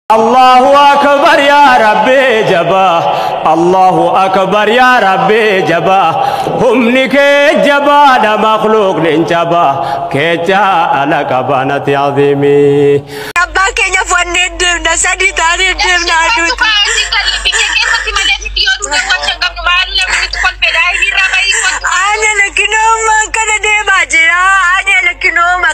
Allahu akbar ya Rabbi jaba, Allahu akbar ya Rabbi jaba, humni kee jabaadha makhluuqni hin jaba, keecha ala qabanati azimi. Abbaa keenya fannee deemna sadii taanee deemna aduuti. Ani lakkinooma kana deemaa jira. Ani lakkinooma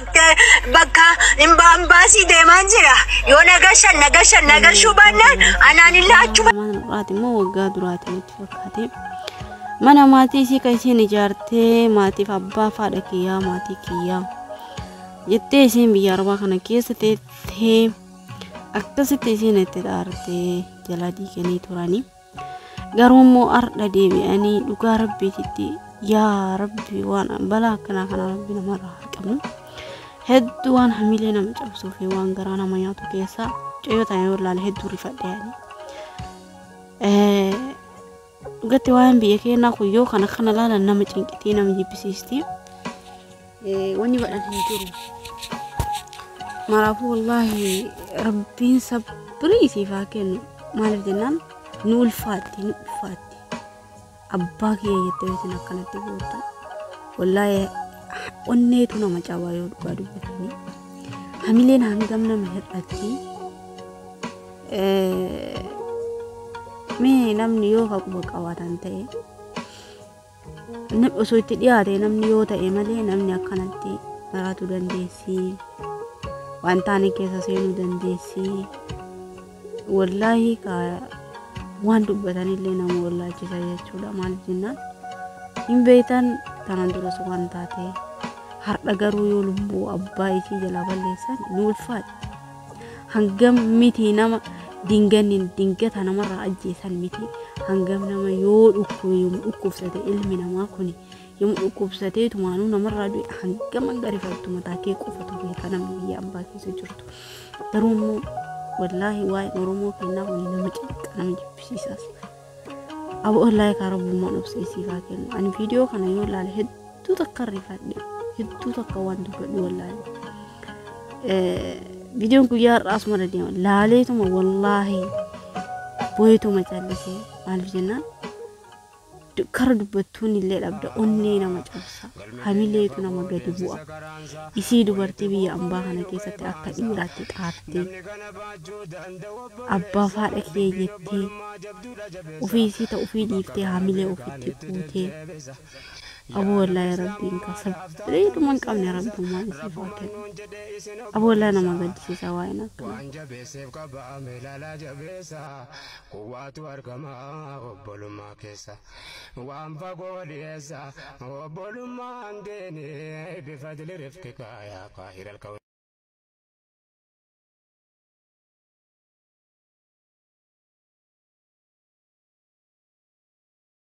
bakka imbaasii deemaa jira. Yoo nagashan nagashan nagashuu baannaan anaan illee achuma. Mana duraati immoo waggaa duraati natti fakkaate. Mana maatii isii kan isheen ijaartee maatiif abbaa fi haadha kiyyaa maatii kiyyaa jettee isheen biyya arabaa kana keessa teettee akkasitti isheen itti xaartee jala diiganii turanii. Garuu immoo har'a deebi'anii dhugaa rabbiititti yaa rabbi waan balaa akkanaa kana rabbi namarraa haa qabu. Hedduu waan hamilee nama cabsuu fi waan garaa nama nyaatu keessaa mucayyoo tana yoo ilaale hedduu rifadhe yaani. Dhugatti waa'een biyya keenyaa kun yoo kana kana ilaalan nama cinqitii nama jibbisiisti. Wanni godhan hin jiru. Maraafuu wallaahi rabbiin sabbirii siif haa kennu. Maaliif jennaan nu ulfaatti nu ulfaatti. Abbaa kiyya jettee isin akkanatti gootu. Wallaahi onneetu nama cabaa yoo dhugaa dubbatanii. Hamileen hangam nama hir'atti. Mee namni yoo quba qabaatan ta'e osoo itti dhiyaate namni yoo ta'e malee namni akkanatti maraatuu dandeessi. Waan taane keessa seenuu dandeessi. Wallaahi waan dubbatanillee nama wallaachisa jechuudha. Maaliif jennaan hin beektan tanan duras waan taate har'a garuu yoo lubbuu abbaa isii jalaa balleessan ni ulfaatti. Hangam miti nama dinganni dingata namarraa ajjeesan miti hangam nama yoo dhukkube yommuu dhukkubsate ilmi namaa kun yommuu dhukkubsatee tumaanuu namarraa du'e hangam hanga rifattu mataa kee qofatu beeka namni biyya ambaa keessa jirtu. Garuu immoo wallaahi waa'een Oromoo kennaa kun nama cinqa nama jibbisiisas. Aboo wallaahi kaa rabbummaan obsa isiif haa kennu. Ani viidiyoo kana yoo ilaale hedduu takka rifadhe hedduu takka waan dubbadhu wallaahi. Viidiyoon guyyaa har'aa asuma irra deema. Laaleetuma wallaahi booyetuma callisee maaliif jennaan kara dubbattuun illee dhabda onnee nama cabsa hamileetu nama gadi bu'a. Isii dubartii biyya ambaa kana keessatti akka dhiiraatti xaartee abbaa fi haadha kiyya jettee ofii isii ta'u ofii dhiiftee hamilee ofitti guutee aboo wallaahi rabbiin ka sabbireetuma hin qabne rabbummaan isiif haa kennu. Aboo wallaahi nama gaddisiisa waa'een akkanaa. Waan jabeesseef qaba meelaalaa jabeessa kuwaatu argama obbolummaa keessa waan fagoo dhiyeessa obbolummaan deene bifadli rifqi kaayaa kaahira.